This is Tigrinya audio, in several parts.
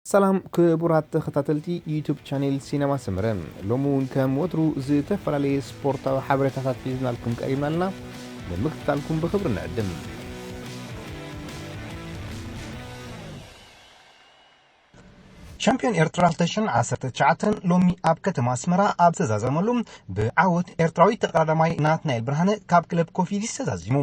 ሰላም ክቡራት ተኸታተልቲ ዩቱብ ቻኔል ሲነማ ሰመረ፣ ሎሚ እውን ከም ወትሩ ዝተፈላለየ ስፖርታዊ ሓበሬታታት ሒዝናልኩም ቀሪብና ኣለና። ንምክትታልኩም ብኽብሪ ንዕድም። ሻምፒዮን ኤርትራ ክልተ ሽሕን ዓሰርተ ትሽዓተን ሎሚ ኣብ ከተማ ኣስመራ ኣብ ዝተዛዘመሉ፣ ብዓወት ኤርትራዊ ተቐዳዳማይ ናትናኤል ብርሃነ ካብ ክለብ ኮፊዲስ ተዛዚሙ።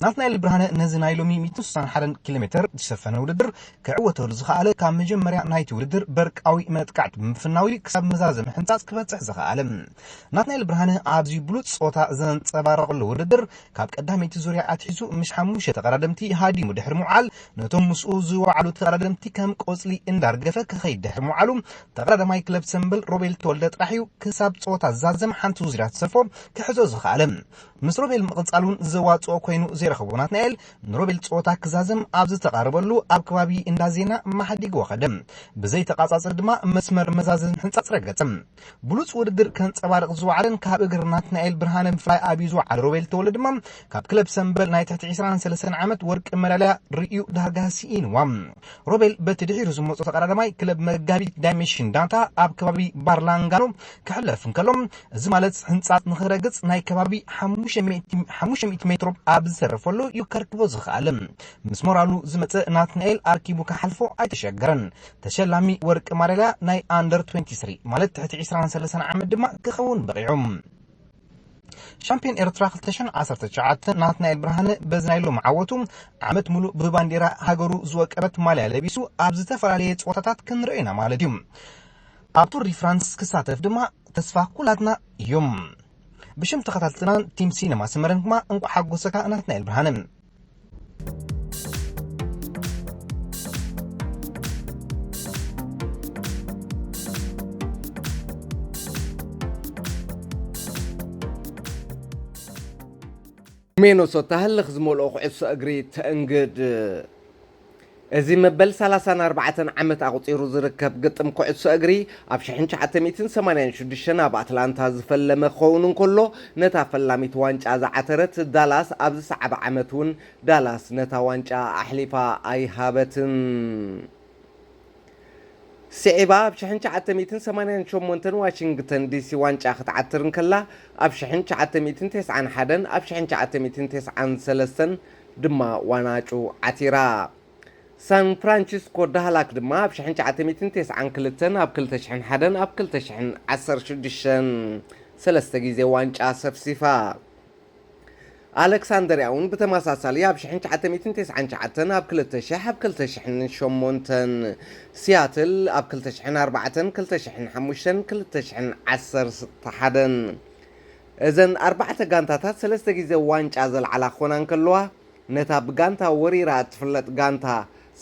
ናትናኤል ብርሃነ ነዚ ናይ ሎሚ ሚእትን ስሳን ሓደን ኪሎ ሜትር ዝሸፈነ ውድድር ክዕወተሉ ዝኸኣለ ካብ መጀመርያ ናይቲ ውድድር በርቃዊ መጥቃዕቲ ብምፍናው እዩ ክሳብ መዛዘሚ ሕንጻጽ ክበጽሕ ዝኸኣለ። ናትናኤል ብርሃነ ኣብዚ ብሉጽ ጸወታ ዘንጸባረቐሉ ውድድር ካብ ቀዳመይቲ ዙርያ ኣትሒዙ ምሽ ሓሙሽተ ተቐዳደምቲ ሃዲሙ ድሕሪ ምውዓል፣ ነቶም ምስኡ ዝወዓሉ ተቐዳደምቲ ከም ቆጽሊ እንዳርገፈ ክኸይድ ድሕሪ ምውዓሉ፣ ተቐዳዳማይ ክለብ ሰምበል ሮቤል ተወልደ ጥራሕ እዩ ክሳብ ጸወታ ዝዛዘም ሓንቲ ዙርያ ተሰልፎ ክሕዞ ዝኸኣለ። ምስ ሮቤል ምቕጻል እውን ዘዋጽኦ ኮይኑ ዘይረኸቦ ናትናኤል፣ ንሮቤል ጸወታ ክዛዘም ኣብ ዝተቓረበሉ ኣብ ከባቢ እንዳ ዜና ማሓዲግ ወኸደ። ብዘይተቓጻጸር ድማ መስመር መዛዘሚ ሕንጻጽ ረገጸ። ብሉጽ ውድድር ከንጸባርቕ ዝወዓለን ካብ እግሪ ናትናኤል ብርሃነ ምፍላይ ኣብዩ ዝወዓለ ሮቤል ተወልደ ድማ፣ ካብ ክለብ ሰምበል ናይ ትሕቲ ዕስራን ሰለስተን ዓመት ወርቂ መዳልያ ርእዩ ዳርጋ ስኢንዋ። ሮቤል በቲ ድሒሩ ዝመጾ ተቐዳዳማይ ክለብ መጋቢት ዳይሜንሽን ዳታ ኣብ ከባቢ ባርላንጋኖ ክሕለፍ እንከሎ፣ እዚ ማለት ህንጻት ንኽረግጽ ናይ ከባቢ ሓሙሽተ ሚእቲ ሜትሮ ኣብ ዝተረፈሉ እዩ ከርክቦ ዝኸኣለ። ምስ ሞራሉ ዝመጸ ናትናኤል ኣርኪቡ ክሓልፎ ኣይተሸገረን። ተሸላሚ ወርቂ ማዳልያ ናይ ኣንደር ትዌንቲ ስሪ፣ ማለት ትሕቲ ዕስራን ሰለስተን ዓመት ድማ ክኸውን በቒዑ። ሻምፒዮን ኤርትራ ክልተ ሽሕን ዓሰርተ ትሽዓተ ናትናኤል ብርሃነ በዚ ናይ ሎሚ ዓወቱ ዓመት ሙሉእ ብባንዴራ ሃገሩ ዝወቀበት ማልያ ለቢሱ ኣብ ዝተፈላለየ ጸወታታት ክንርእዮ ኢና ማለት እዩ። ኣብ ቱር ዲ ፍራንስ ክሳተፍ ድማ ተስፋ ኩላትና እዮም። ብሽም ተኸታተልትናን ቲም ሲነማ ሰመረን ድማ እንቋዕ ሓጎሰካ ናትናኤል ብርሃነ። ሚነሶታ ህልኽ ዝመልኦ ኩዕሶ እግሪ ተእንግድ። እዚ መበል ሰላሳን ኣርባዕተን ዓመት ኣቑጺሩ ዝርከብ ግጥም ኩዕሶ እግሪ፣ ኣብ ሽሕን ትሽዓተ ሚእትን ሰማንያን ሽዱሽተን ኣብ ኣትላንታ ዝፈለመ ክኸውን እንከሎ፣ ነታ ፈላሚት ዋንጫ ዝዓተረት ዳላስ ኣብ ዝሰዓበ ዓመት እውን ዳላስ ነታ ዋንጫ ኣሕሊፋ ኣይሃበትን። ስዒባ ኣብ ሽሕን ትሽዓተ ሚእትን ሰማንያን ሸሞንተን ዋሽንግተን ዲሲ ዋንጫ ክትዓትር እንከላ፣ ኣብ ሽሕን ትሽዓተ ሚእትን ተስዓን ሓደን ኣብ ሽሕን ትሽዓተ ሚእትን ተስዓን ሰለስተን ድማ ዋናጩ ዓቲራ። ሳን ፍራንሲስኮ ዳህላክ ድማ ኣብ ሽሕን ትሽዓተ ሚእትን ተስዓን ክልተን ኣብ ክልተ ሽሕን ሓደን ኣብ ክልተ ሽሕን ዓሰርተ ሽዱሽተን ሰለስተ ግዜ ዋንጫ ሰፍሲፋ። ኣሌክሳንደርያ እውን ብተመሳሳሊ ኣብ ሽሕን ትሽዓተ ሚእትን ተስዓን ትሽዓተን ኣብ ክልተ ሽሕ ኣብ ክልተ ሽሕን ሸሞንተን፣ ሲያትል ኣብ ክልተ ሽሕን ኣርባዕተን ክልተ ሽሕን ሓሙሽተን ክልተ ሽሕን ዓሰርተ ሓደን። እዘን ኣርባዕተ ጋንታታት ሰለስተ ግዜ ዋንጫ ዘልዓላ ክኾና እንከለዋ፣ ነታ ብጋንታ ወሪራ እትፍለጥ ጋንታ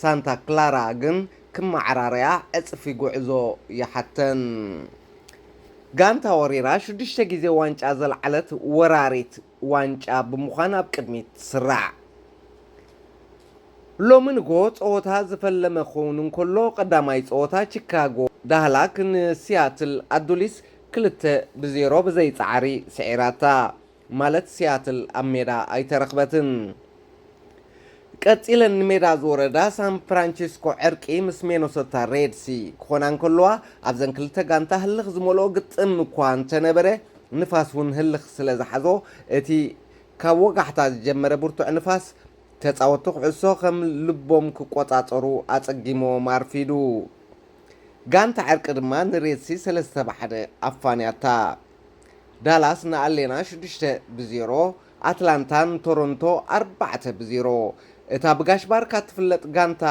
ሳንታ ክላራ ግን ክመዓራረያ ዕጽፊ ጉዕዞ ይሓተን። ጋንታ ወሪራ ሽዱሽተ ግዜ ዋንጫ ዘልዓለት ወራሪት ዋንጫ ብምዃን ኣብ ቅድሚት ትስራዕ። ሎሚ ንግሆ ጸወታ ዝፈለመ ክኸውን እንከሎ፣ ቀዳማይ ጸወታ ቺካጎ ዳህላክ ንሲያትል ኣዱሊስ ክልተ ብዜሮ ብዘይ ጻዕሪ ስዒራታ። ማለት ሲያትል ኣብ ሜዳ ኣይተረኽበትን። ቀጺለን ንሜዳ ዝወረዳ ሳን ፍራንሲስኮ ዕርቂ ምስ ሚነሶታ ሬድሲ ክኾና እንከለዋ፣ ኣብዘን ክልተ ጋንታ ህልኽ ዝመልኦ ግጥም እኳ እንተነበረ፣ ንፋስ እውን ህልኽ ስለ ዝሓዞ፣ እቲ ካብ ወጋሕታ ዝጀመረ ብርቱዕ ንፋስ፣ ተጻወትቲ ኩዕሶ ከም ልቦም ክቆጻጸሩ ኣጸጊምዎም ኣርፊዱ። ጋንታ ዕርቂ ድማ ንሬድሲ ሰለስተ ብ ሓደ ኣፋንያታ። ዳላስ ንኣሌና ሽዱሽተ ብ ዜሮ፣ ኣትላንታ ንቶሮንቶ ኣርባዕተ ብ ዜሮ። እታ ብጋሽ ባርካ እትፍለጥ ጋንታ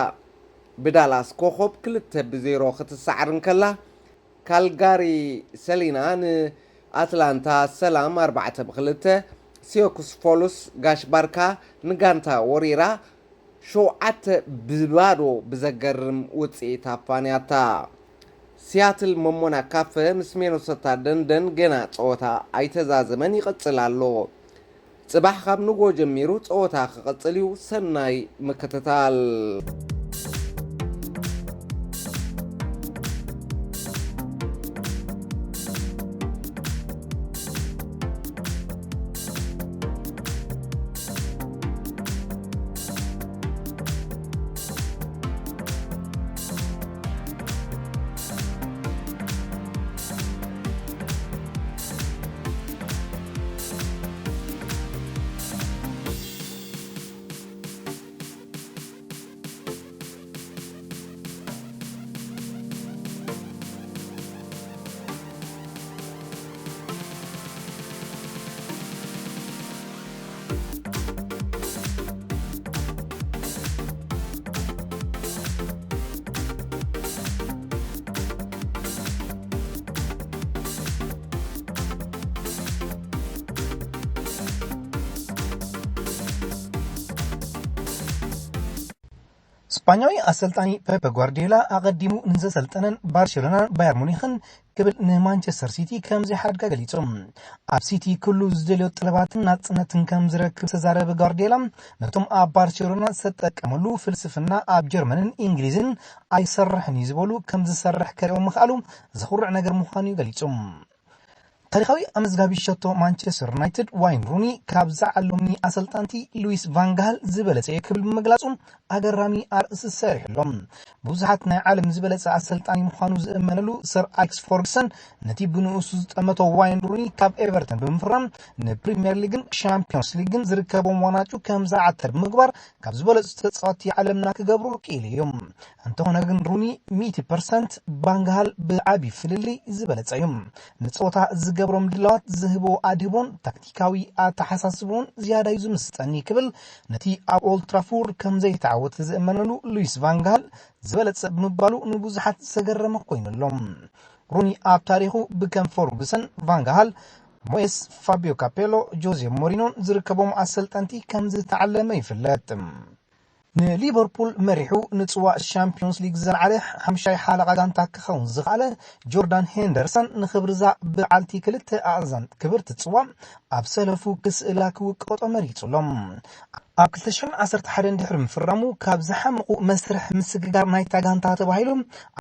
ብዳላስ ኮኾብ ክልተ ብ ዜሮ ክትሰዓር እንከላ፣ ካልጋሪ ሰሊና ንኣትላንታ ሰላም ኣርባዕተ ብ ክልተ፣ ሲዮክስ ፎሉስ ጋሽ ባርካ ንጋንታ ወሪራ ሸውዓተ ብ ባዶ ብዘገርም ውጽኢት ኣፋንያታ። ሲያትል መሞና ካፈ ምስ ሚነሶታ ደንደን ገና ጸወታ ኣይተዛዘመን ይቕጽል ኣሎ። ጽባሕ ካብ ንግሆ ጀሚሩ ጸወታ ክቕጽል እዩ። ሰናይ ምክትታል። ስፓኛዊ ኣሰልጣኒ ፔፕ ጓርዲዮላ ኣቐዲሙ ንዘሰልጠነን ባርሴሎናን ባየር ሙኒኽን ክብል ንማንቸስተር ሲቲ ከም ዘይሓድጋ ገሊጹ። ኣብ ሲቲ ኩሉ ዝደልዮ ጥለባትን ናጽነትን ከም ዝረክብ ዝተዛረበ ጓርዲዮላ፣ ነቶም ኣብ ባርሴሎና ዝተጠቀመሉ ፍልስፍና ኣብ ጀርመንን እንግሊዝን ኣይሰርሕን እዩ ዝበሉ ከም ዝሰርሕ ከርእዮም ምኽኣሉ ዘኹርዕ ነገር ምዃኑ እዩ ገሊጹ። ታሪኻዊ ኣመዝጋቢ ሸቶ ማንቸስተር ዩናይትድ ዋይን ሩኒ ካብ ዝዓለሙኒ ኣሰልጣንቲ ሉዊስ ቫንጋል ዝበለጸ እየ ክብል ብምግላጹ ኣገራሚ ኣርእስቲ ሰሪሑ ኣሎ። ብዙሓት ናይ ዓለም ዝበለጸ ኣሰልጣኒ ምዃኑ ዝእመነሉ ሰር ኣሌክስ ፈርጉሰን ነቲ ብንኡሱ ዝጠመቶ ዋይን ሩኒ ካብ ኤቨርተን ብምፍራም ንፕሪምየር ሊግን ሻምፒዮንስ ሊግን ዝርከቦም ዋናጩ ከም ዝዓተር ብምግባር ካብ ዝበለጹ ተጻወትቲ ዓለምና ክገብሩ ክኢሉ እዩ። እንተኾነ ግን ሩኒ ሚእቲ ፐርሰንት ቫንጋል ብዓቢ ፍልልይ ዝበለጸ እዩ። ንጸወታ ዝገብሮም ድላዋት ዝህቦ ኣድህቦን ታክቲካዊ ኣተሓሳስቦን ዝያዳ እዩ ዝምስጠኒ ክብል ነቲ ኣብ ኦልድ ትራፎርድ ከም ዘይተዓወተ ዝእመነሉ ሉዊስ ቫንጋል ዝበለጸ ብምባሉ ንብዙሓት ዘገረመ ኮይኑ ኣሎ። ሩኒ ኣብ ታሪኹ ብከም ፈርጉሰን፣ ቫንጋል፣ ሞየስ፣ ፋቢዮ ካፔሎ፣ ጆዜ ሞሪኖን ዝርከቦም ኣሰልጠንቲ ከም ዝተዓለመ ይፍለጥ። ንሊቨርፑል መሪሑ ንጽዋእ ሻምፒዮንስ ሊግ ዘልዓለ ሓምሻይ ሓለቓ ጋንታ ክኸውን ዝኽኣለ ጆርዳን ሄንደርሰን ንኽብርዛ በዓልቲ ክልተ ኣእዛን ክብርቲ ጽዋእ ኣብ ሰለፉ ክስእላ ክውቀጦ መሪጹ ኣሎ። ኣብ ክልተ ሽሕን ዓሰርተ ሓደን ድሕሪ ምፍራሙ ካብ ዝሓመቑ መስርሕ ምስግጋር ናይታ ጋንታ ተባሂሉ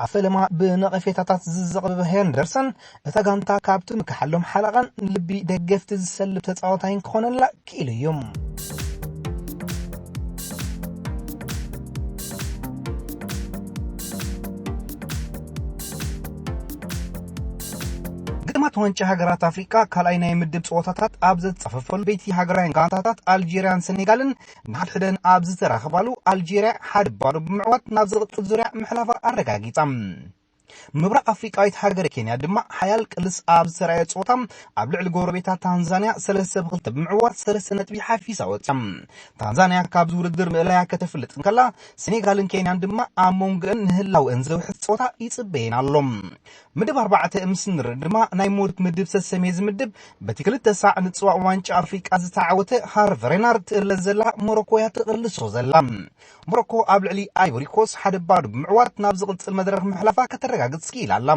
ኣብ ፈለማ ብነቐፌታታት ዝዘቕበበ ሄንደርሰን እታ ጋንታ ካብ ትምክሓሎም ሓለቓን ልቢ ደገፍቲ ዝሰልብ ተጻዋታይን ክኾነላ ክኢሉ እዩ። ግጥማት ዋንጫ ሃገራት ኣፍሪቃ ካልኣይ ናይ ምድብ ጸወታታት ኣብ ዘጻፈፈሉ ቤቲ ሃገራውያን ጋንታታት ኣልጄርያን ሰኔጋልን ንሓድሕደን ኣብ ዝተራኸባሉ ኣልጄርያ ሓደ ባዶ ብምዕዋት ናብ ዝቕጽል ዙርያ ምሕላፋ ኣረጋጊጻ። ምብራቕ ኣፍሪቃዊት ሃገር ኬንያ ድማ ሓያል ቅልስ ኣብ ዝተራእየ ጸወታ ኣብ ልዕሊ ጎረቤታ ታንዛንያ ሰለስተ ብክልተ ብምዕዋት ሰለስተ ነጥቢ ሓፊሳ ወጽያ። ታንዛንያ ካብዚ ውድድር ምእላያ ከተፍልጥ እንከላ፣ ሴኔጋልን ኬንያን ድማ ኣብ መንጎአን ንህላውአን ዘውሕስ ጸወታ ይጽበየን ኣሎ። ምድብ ኣርባዕተ ምስ ንርኢ ድማ ናይ ሞት ምድብ ሰሰሜ ዝምድብ በቲ ክልተ ሳዕ ንጽዋዕ ዋንጫ ኣፍሪቃ ዝተዓወተ ሃርቨ ሬናር ትእለ ዘላ ሞሮኮ እያ ትቕልሶ ዘላ። ሞሮኮ ኣብ ልዕሊ ኣይቮሪኮስ ሓደ ባዶ ብምዕዋት ናብ ዝቕጽል መድረኽ ምሕላፋ ከተረጋግጽ ክኢላ ኣላ።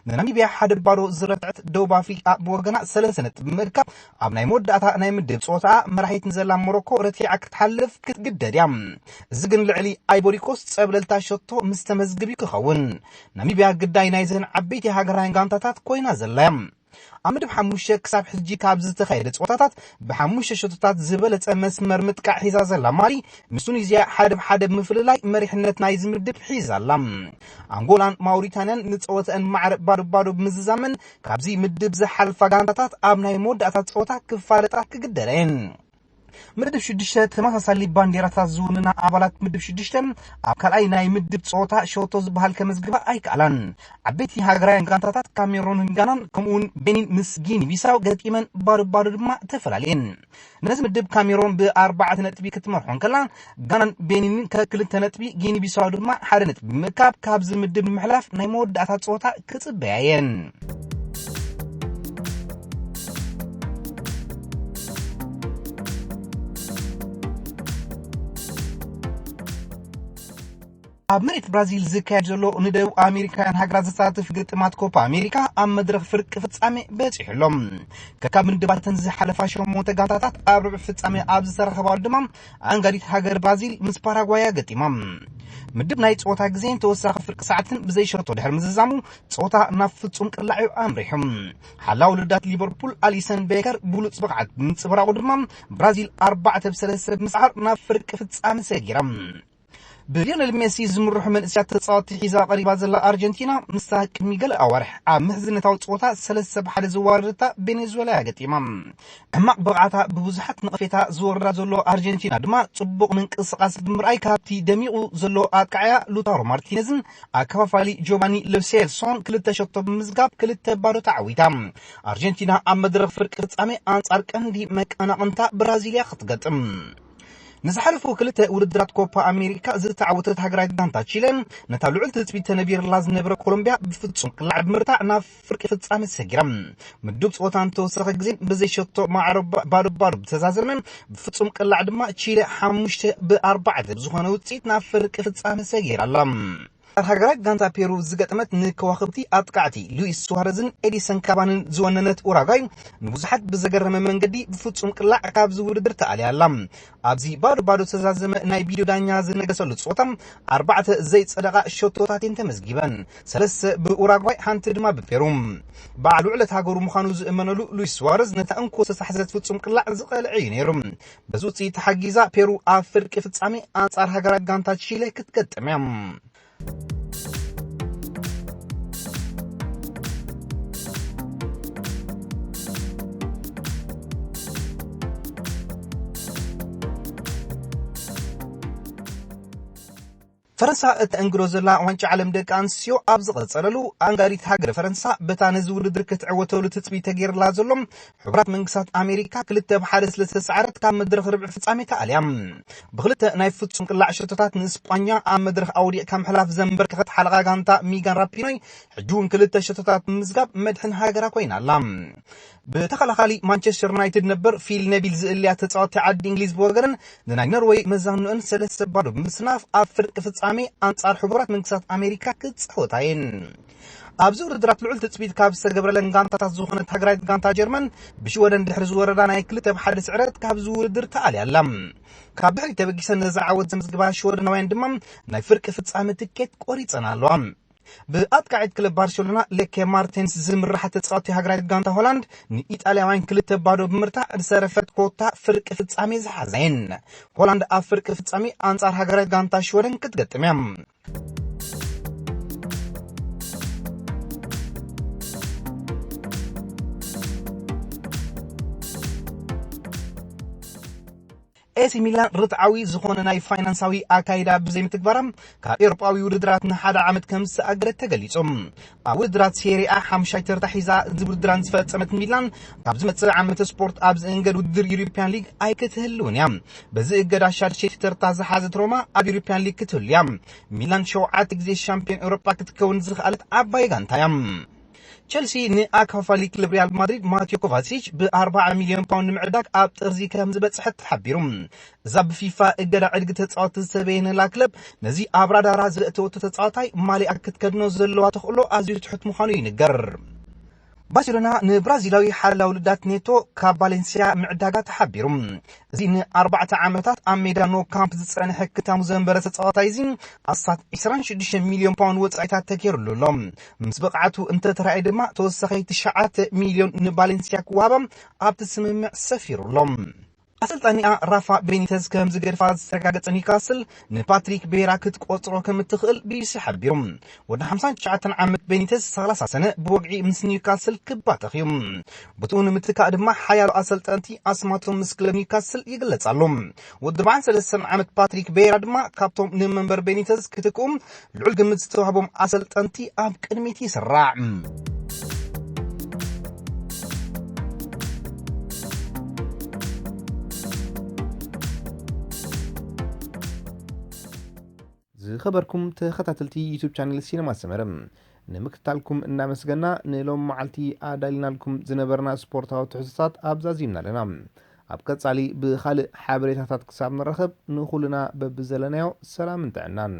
ንናሚብያ ሓደ ባዶ ዝረትዐት ደቡብ ኣፍሪቃ ብወገና ሰለስተ ነጥቢ ብምእካብ ኣብ ናይ መወዳእታ ናይ ምድብ ጸወታኣ መራሒት ንዘላ ሞሮኮ ረቲዓ ክትሓልፍ ክትግደድ እያ። እዚ ግን ልዕሊ ኣይቮሪኮስ ጸብለልታ ሸቶ ምስ ተመዝግብ እዩ ክኸውን። ናሚብያ ግዳይ ናይዘን ዓበይቲ ሃገራውያን ጋንታታት ኮይና ዘላ እያ። ኣብ ምድብ ሓሙሽተ ክሳብ ሕጂ ካብ ዝተኻየደ ጸወታታት ብሓሙሽተ ሸቶታት ዝበለጸ መስመር ምጥቃዕ ሒዛ ዘላ ማሊ ምስ ቱኒዝያ ሓደ ብ ሓደ ብምፍልላይ መሪሕነት ናይዚ ምድብ ሒዛ ኣላ። ኣንጎላን ማውሪታንያን ንጸወተአን ማዕረ ባዶ ባዶ ብምዝዛመን ካብዚ ምድብ ዝሓልፋ ጋንታታት ኣብ ናይ መወዳእታ ጸወታ ክፋለጣ ክግደዳ እየን። ምድብ ሽዱሽተ ተመሳሳሊ ባንዴራታት ዝውንና ኣባላት ምድብ ሽዱሽተ ኣብ ካልኣይ ናይ ምድብ ጸወታ ሸቶ ዝበሃል ከመዝግባ ኣይከኣላን። ዓበይቲ ሃገራውያን ጋንታታት ካሜሮንን ጋናን ከምኡውን ቤኒን ምስ ጊኒ ቢሳው ገጢመን ባዶ ባዶ ድማ ተፈላለየን። ነዚ ምድብ ካሜሮን ብኣርባዕተ ነጥቢ ክትመርሖ እንከላ፣ ጋናን ቤኒንን ከክልተ ነጥቢ፣ ጊኒ ቢሳው ድማ ሓደ ነጥቢ ብምእካብ ካብዚ ምድብ ንምሕላፍ ናይ መወዳእታ ጸወታ ክጽበያ እየን። ኣብ መሬት ብራዚል ዝካየድ ዘሎ ንደቡብ ኣሜሪካውያን ሃገራት ዘሳትፍ ግጥማት ኮፓ ኣሜሪካ ኣብ መድረኽ ፍርቂ ፍጻሜ በጺሑ ኣሎ። ከካብ ምድባተን ዝሓለፋ ሸሞንተ ጋንታታት ኣብ ርብዕ ፍጻሜ ኣብ ዝተረኸባሉ ድማ ኣንጋዲት ሃገር ብራዚል ምስ ፓራጓያ ገጢማ። ምድብ ናይ ጸወታ ግዜን ተወሳኺ ፍርቂ ሰዓትን ብዘይሸቶ ድሕሪ ምዝዛሙ ጸወታ ናብ ፍጹም ቅላዕ እዩ ኣምሪሑ። ሓላው ልዳት ሊቨርፑል ኣሊሰን ቤከር ብሉጽ ብቕዓት ብምንጽብራቑ ድማ ብራዚል ኣርባዕተ ብ ሰለስተ ብምስዓር ናብ ፍርቂ ፍጻሜ ሰጊራ። ብሊዮነል ሜሲ ዝምርሑ መንእስያት ተጻወትቲ ሒዛ ቀሪባ ዘላ ኣርጀንቲና፣ ምስታ ቅድሚ ገለ ኣዋርሕ ኣብ ምሕዝነታዊ ጸወታ ሰለስተ ብ ሓደ ዝዋረደታ ቬኔዙዌላ እያ ገጢማ። ሕማቕ ብቕዓታ ብብዙሓት ነቐፌታ ዝወርዳ ዘሎ ኣርጀንቲና ድማ ጽቡቕ ምንቅስቓስ ብምርኣይ ካብቲ ደሚቑ ዘሎ ኣጥቃዕያ ሉታሮ ማርቲነዝን ኣከፋፋሊ ጆቫኒ ሎሴልሶን ክልተ ሸቶ ብምዝጋብ ክልተ ባዶ ተዓዊታ። ኣርጀንቲና ኣብ መድረኽ ፍርቂ ፍጻሜ ኣንጻር ቀንዲ መቀናቕንታ ብራዚልያ ክትገጥም። ንዝሓለፉ ክልተ ውድድራት ኮፓ ኣሜሪካ ዝተዓወተት ሃገራዊት ጋንታ ቺለ፣ ነታ ልዑል ትጽቢት ተነቢርላ ዝነበረ ኮሎምቢያ ብፍጹም ቅላዕ ብምርታዕ ናብ ፍርቂ ፍጻመ ሰጊራ። ምዱብ ጸወታን ተወሳኺ ግዜን ብዘይ ሸቶ ማዕረ ባ-፣ ባዶ ባዶ ብተዛዘመ፣ ብፍጹም ቅላዕ ድማ ቺለ ሓሙሽተ ብኣርባዕተ ብዝኾነ ውጽኢት ናብ ፍርቂ ፍጻመ ሰጊራ ኣላ። ሃገራዊት ጋንታ ፔሩ ዝገጠመት ንከዋኽብቲ ኣጥቃዕቲ ሉዊስ ሱዋረዝን ኤዲሰን ካቫኒን ዝወነነት ኡራጓይ፣ ንብዙሓት ብዘገረመ መንገዲ ብፍጹም ቅላዕ ካብዚ ውድድር ተኣልያ ኣላ። ኣብዚ ባዶ ባዶ ዝተዛዘመ ናይ ቪድዮ ዳኛ ዝነገሰሉ ጸወታ፣ ኣርባዕተ ዘይጸደቓ ሸቶታት እየን ተመዝጊበን። ሰለስተ ብኡራጓይ፣ ሓንቲ ድማ ብፔሩ። በዓል ውዕለት ሃገሩ ምዃኑ ዝእመነሉ ሉዊስ ሱዋረዝ ነታ እንኮ ዝተታሕዘት ፍጹም ቅላዕ ዝቐልዐ እዩ ነይሩ። በዚ ውጽኢት ተሓጊዛ ፔሩ ኣብ ፍርቂ ፍጻሜ ኣንጻር ሃገራዊት ጋንታ ቺለ ክትገጥም እያ። ፈረንሳ እተእንግዶ ዘላ ዋንጫ ዓለም ደቂ ኣንስትዮ ኣብ ዝቐጸለሉ፣ ኣንጋሪት ሃገረ ፈረንሳ በታ ነዚ ውድድር ክትዕወተሉ ትጽቢት ተገይርላ ዘሎ ሕቡራት መንግስታት ኣሜሪካ ክልተ ብሓደ ስለ ዝተሰዓረት ካብ መድረኽ ርብዒ ፍጻሜ ተኣልያ። ብክልተ ናይ ፍጹም ቅላዕ ሸቶታት ንእስጳኛ ኣብ መድረኽ ኣውዲቕካ ምሕላፍ ዘንበርከኸት ሓለቓ ጋንታ ሚጋን ራፒኖይ ሕጂ እውን ክልተ ሸቶታት ብምዝጋብ መድሕን ሃገራ ኮይና ኣላ። ብተኸላኻሊ ማንቸስተር ዩናይትድ ነበር ፊል ነቢል ዝእልያ ተጻወቲ ዓዲ እንግሊዝ ብወገነን ንናይ ኖርወይ መዛንኦን ሰለስተ ባዶ ብምስናፍ ኣብ ፍርቂ ፍጻሜ ኣንጻር ሕቡራት መንግስታት ኣሜሪካ ክጻወታ እየን። ኣብዚ ውድድራት ልዑል ትጽቢት ካብ ዝተገብረለን ጋንታታት ዝኾነት ሃገራዊት ጋንታ ጀርመን ብሽወደን ድሕሪ ዝወረዳ ናይ ክልተ ብሓደ ስዕረት ካብዚ ውድድር ተኣልያ ኣላ። ካብ ድሕሪት ተበጊሰን ነዚ ዓወት ዘምዝግባ ሽወደናውያን ድማ ናይ ፍርቂ ፍጻመ ትኬት ቆሪጸን ኣለዋ። ብኣጥቃዒት ክለብ ባርሴሎና ሌኬ ማርቴንስ ዝምራሕ ተጻዋቲ ሃገራዊት ጋንታ ሆላንድ ንኢጣልያውያን ክልተ ባዶ ብምርታዕ ዝተረፈት ኮታ ፍርቂ ፍጻሜ ዝሓዛ እየን። ሆላንድ ኣብ ፍርቂ ፍጻሜ ኣንጻር ሃገራዊት ጋንታ ሽወደን ክትገጥም እያ። ኤሲ ሚላን ርትዓዊ ዝኾነ ናይ ፋይናንሳዊ ኣካይዳ ብዘይምትግባራ ካብ ኤውሮጳዊ ውድድራት ንሓደ ዓመት ከም ዝተኣገደት ተገሊጹ። ኣብ ውድድራት ሴሪኣ ሓምሻይ ተርታ ሒዛ እዚ ውድድራን ዝፈጸመት ሚላን ካብ ዝመጽእ ዓመተ ስፖርት ኣብ ዝእንገድ ውድድር ዩሮፒያን ሊግ ኣይክትህልውን እያ። በዚ እገዳ ሻድሸይቲ ተርታ ዝሓዘት ሮማ ኣብ ዩሮፒያን ሊግ ክትህሉ እያ። ሚላን ሸውዓተ ግዜ ሻምፒዮን ኤውሮጳ ክትከውን ዝኽኣለት ዓባይ ጋንታ እያ። ቸልሲ ንኣካፋፋሊ ክለብ ሪያል ማድሪድ ማቴዮ ኮቫሲች ብ ኣርባዓ ሚልዮን ፓውንድ ንምዕዳግ ኣብ ጥርዚ ከም ዝበጽሐት ተሓቢሩ። እዛ ብፊፋ እገዳ ዕድጊ ተጻወቲ ዝተበየነላ ክለብ ነዚ ኣብ ራዳራ ዘእተወቶ ተጻዋታይ ማሊኣ ክትከድኖ ዘለዋ ተኽእሎ ኣዝዩ ትሑት ምዃኑ ይንገር። ባርሴሎና ንብራዚላዊ ሓላዊ ልዳት ኔቶ ካብ ቫሌንሲያ ምዕዳጋ ተሓቢሩ። እዚ ንኣርባዕተ ዓመታት ኣብ ሜዳ ኖ ካምፕ ዝጸንሐ ክታሙ ዘንበረ ተጻዋታይ እዚ ኣስታት ዕስራን ሽዱሽተ ሚልዮን ፓውንድ ወጻኢታት ተገይሩሉ ኣሎ። ምስ ብቕዓቱ እንተተራእየ ድማ ተወሳኺ ትሽዓተ ሚልዮን ንቫሌንሲያ ክወሃባ ኣብቲ ስምምዕ ሰፊሩ ኣሎ። ኣሰልጣኒኣ ራፋ ቤኒተዝ ከም ዝገድፋ ዝተረጋገጸ ኒውካስል ንፓትሪክ ቤራ ክትቆጽሮ ከም እትኽእል ቢቢሲ ሓቢሩ። ወዲ ሓምሳን ትሽዓተን ዓመት ቤኒተዝ ሰላሳ ሰነ ብወግዒ ምስ ኒውካስል ክባተኽ እዩ። ቦትኡ ንምትካእ ድማ ሓያሎ ኣሰልጠንቲ ኣስማቶም ምስ ክለብ ኒውካስል ይግለጽ ኣሎ። ወዲ ኣርባዓን ሰለስተን ዓመት ፓትሪክ ቤራ ድማ ካብቶም ንመንበር ቤኒተዝ ክትክኡ ልዑል ግምት ዝተዋህቦም ኣሰልጠንቲ ኣብ ቅድሚት ይስራዕ። ዝኸበርኩም ተኸታተልቲ ዩቱብ ቻነል ሲነማ ሰመረ፣ ንምክትታልኩም እናመስገና፣ ንሎም መዓልቲ ኣዳሊናልኩም ዝነበርና ስፖርታዊ ትሕዝቶታት ኣብዛዚምና ኣለና። ኣብ ቀጻሊ ብኻልእ ሓበሬታታት ክሳብ ንራኸብ፣ ንኹልና በብዘለናዮ ሰላምን ጥዕናን።